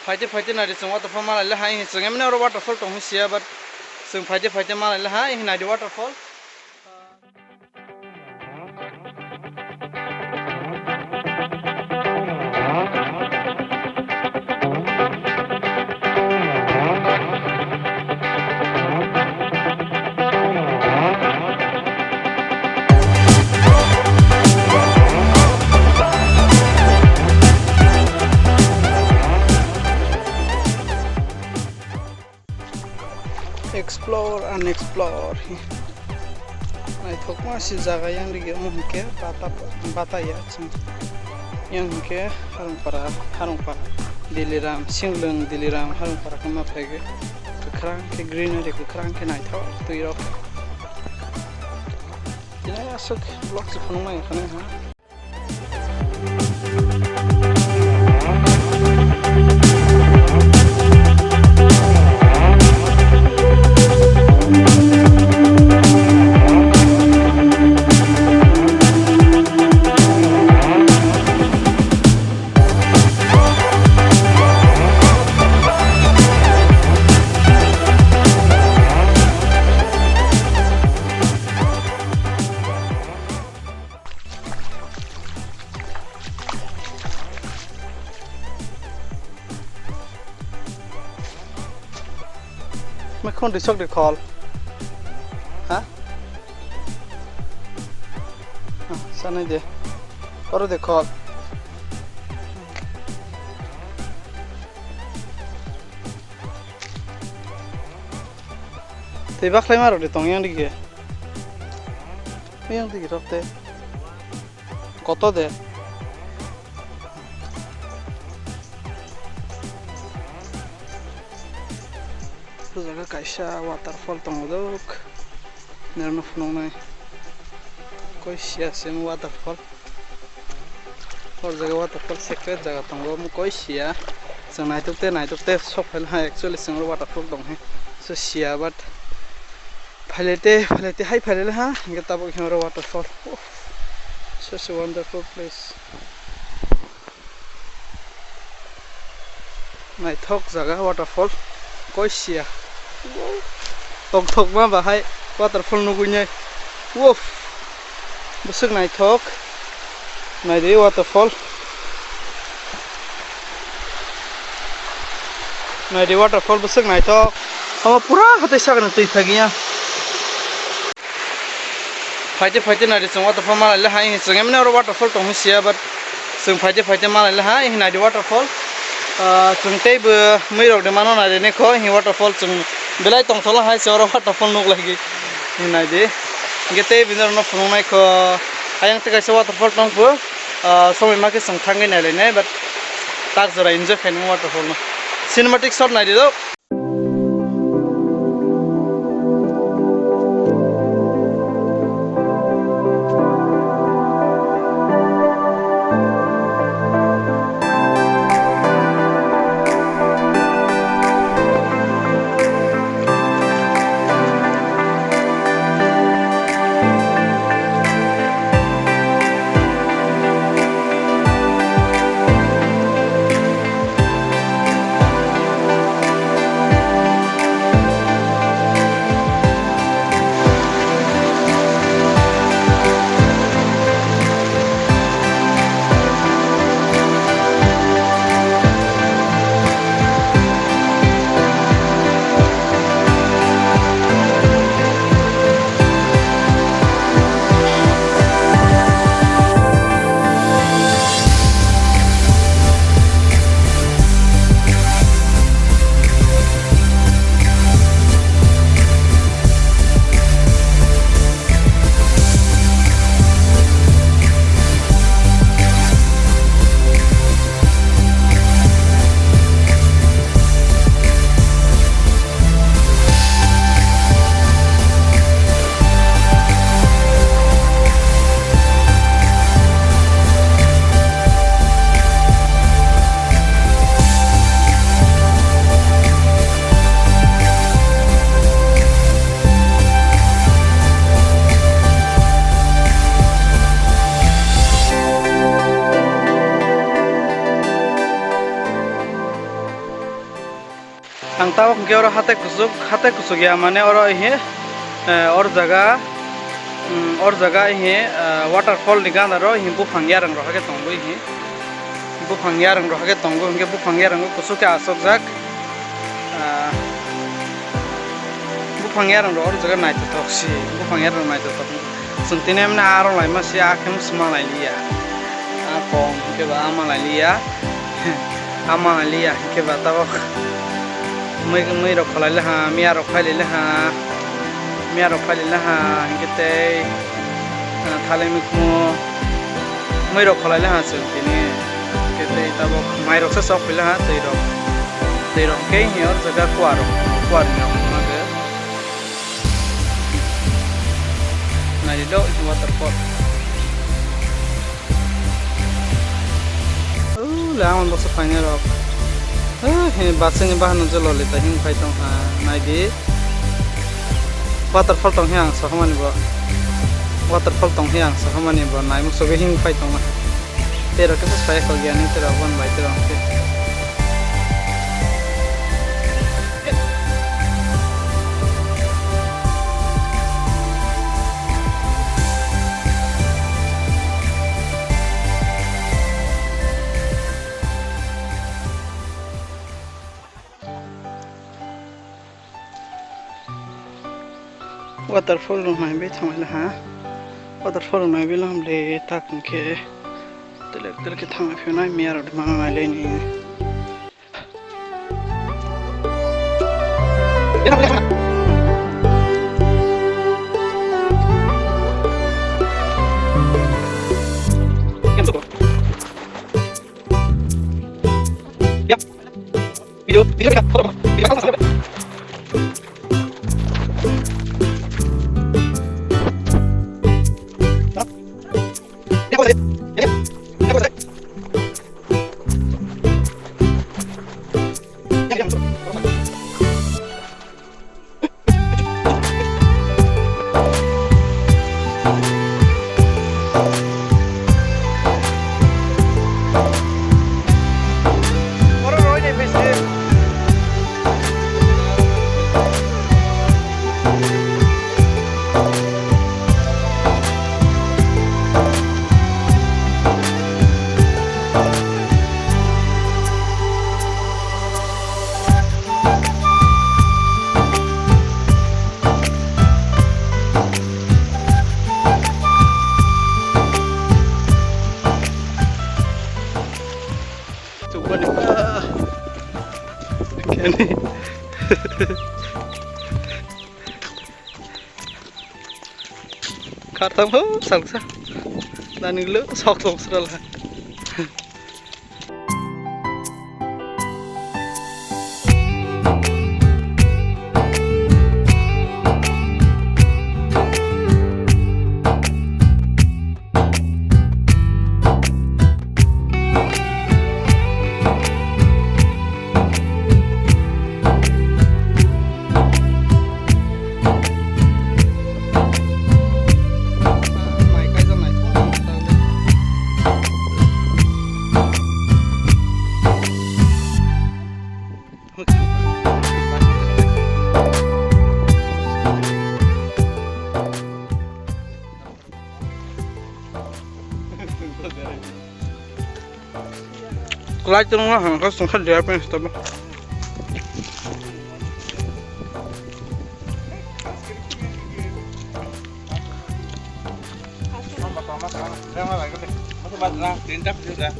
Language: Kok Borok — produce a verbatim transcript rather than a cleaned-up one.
Phaite phaite naidi chwng waterfall malai le hai, chwng emne oro waterfall tong hwnsiya, but chwng phaite phaite malai le hai, naidi waterfall. Explore and explore. Naithokma si jaga yang dige omo hwnkhe bata, bata ya chwng. Yang hwnkhe Harungpara, Harungpara, Diliram, Singlwng, Diliram, Harungpara khe ma phaikhe kwkhwrang khe greenery, kwkhwrang khe naithok twi rok. Tini aswk vlog se phunuknai khanai ha. Mekhon risok de khol. Ha? Ah, sanai de. Oro de khol. Tei bakhlai ma rok de tong yang dige. Yang dige rok de. Koto de. O jaga kaisa waterfall tongo dok. Norno phunuknai. Koi siya se waterfall. O jaga waterfall secret jaga tongo, omo koi siya. Chwng naithok te, naithok te, sok phai ha, actually chwng waterfall tong he. So siya, but phailete, phailete, hai phailele ha, hingke tabuk hino oro waterfall. Oh, such a wonderful place. Naithok jaga waterfall, koi siya. Tongthokma bahai waterfall nugui nai. Woof. Bwswk naithok. Naidi waterfall. Naidi waterfall bwswk naithok. Omo pura hatai sakni twi phaigia. Phaite phaite naidi chwng waterfall malai le hai, chwng emne oro waterfall tong hwnsiya, but chwng phaite phaite malai le hai, naidi waterfall. Ah, chwng tei bo mui rok de mano naidi ne kho, hi waterfall chwng belai tongthok la hai se oro waterfall nuk lai gi. Naidi. Hingke tei bini oro no phunuk nai kho. Ayang tei kaisa waterfall tong pho. Ah, somoi ma khe chwng thangwi nai lai nai, but tak jora enjoy khainai waterfall no. Cinematic shot naidi do. Ang tabok hwnkhe oro hatai kuchuk, hatai kuchuk ya mane oro he, eh, or jaga, mm, or jaga he, eh, waterfall ni gana ro he buphang yarang rok hakhe tongwi he. Buphang yarang rok hakhe tongo, hwnkhe buphang yarang o kuchuk khe achukjak. Ah, buphang yarang rok or jaga naithothok si, buphang yarang naithothok. Chwng tini emne aro laima si, a khe swma lailiya. A kong hwnkhe ba ama lailiya. Ama lailiya hwnkhe ba tabok mui, mui rok kholai le ha, miya rok phai le ha. Miya rok phai le ha hwnkhe tei, ah, thalai mikhumo mui rok kholai le ha chwng tini. Hwnkhe tei tabok mai rok se sok phai le ha twi rok. Twi rok hwnkhe hwnyo jaga kuar rok, kuar ni rok ma khe. Naidi do waterfall. Ule ang boksa painai rok. Eh, he bus ni bahano je lolita him phai tong ha, naidi. Waterfall tong he ang sahamani bo. Waterfall tong he ang sahamani bo, nai musugo him phai tong ha. Tei rok khe sai kho gyan ni tei rok bon bai tei rok khe. Waterfall rok naiwi thangwi laha. Waterfall rok naiwi lamle tak hwnkhe telek telek khe thangwi phiyonai miya rok mano nailaini. Video, video kita, foto, video. Chukmani ba. Kani. Khartam ho salsa. Nani lo sok sok srala. Kwlai tongma hwnka songkha dia pen stop. Tinta puluh dah.